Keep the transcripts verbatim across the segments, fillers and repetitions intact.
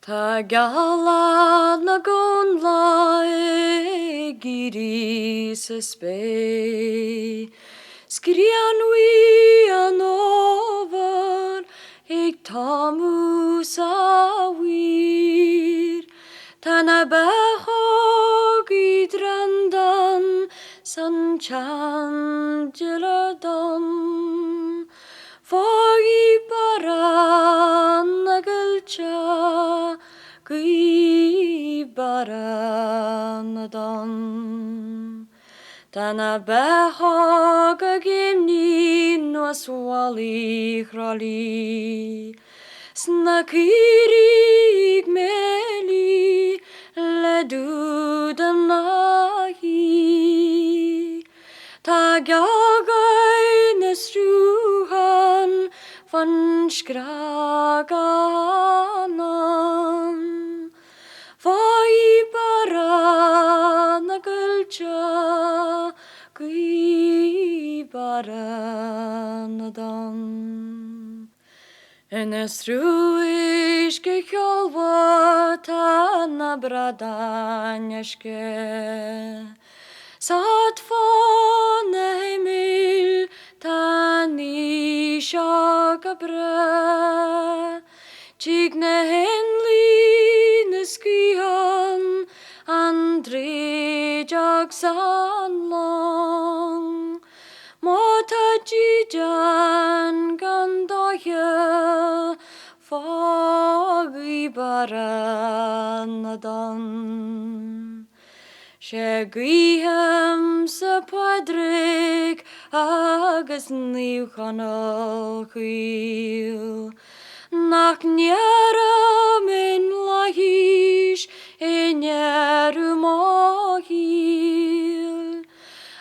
Tha gealladh na gonn-là ag èirigh sa spèis. Sgrìobhan bhuidhe an fhoghair aig tomadh sa mhuir. Tha na beathach a' dranndan san t-seann ghille donn. Fàg i b' fheàrr na ghuiltean, guidhe b' fheàrr na donn. Tha na beathach ag imnidh nas mholaidh chroilidh, 's na caoraich mèilidh le dùdan na h-aoigh. Tha gealladh na sruthan fon sgràthan ann. Fàg i b' fheàrr na ghuiltean, guidhe b' fheàrr na donn. Anns an t-sruth uisge cheòlmhor tha na bradain easgaidh. 'S fhad fo na h-iomhaighean tha an aois cho brèagha. Tig na h-eanlaich, na sgiathan, an t-sreath 's an long. Ma tha dìdean gan doicheadh, fàg i b' fheàrr na donn. 'S e Guillem 's a Pàdraig agus Naomh Chonaill Chaoil, nach n-iarr mi an làimh a-nis an iarraidh mo chiall.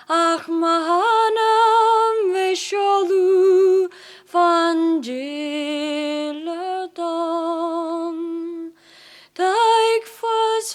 Ach ma tha an àm a' seòladh fon ghille donn, tha i fhathast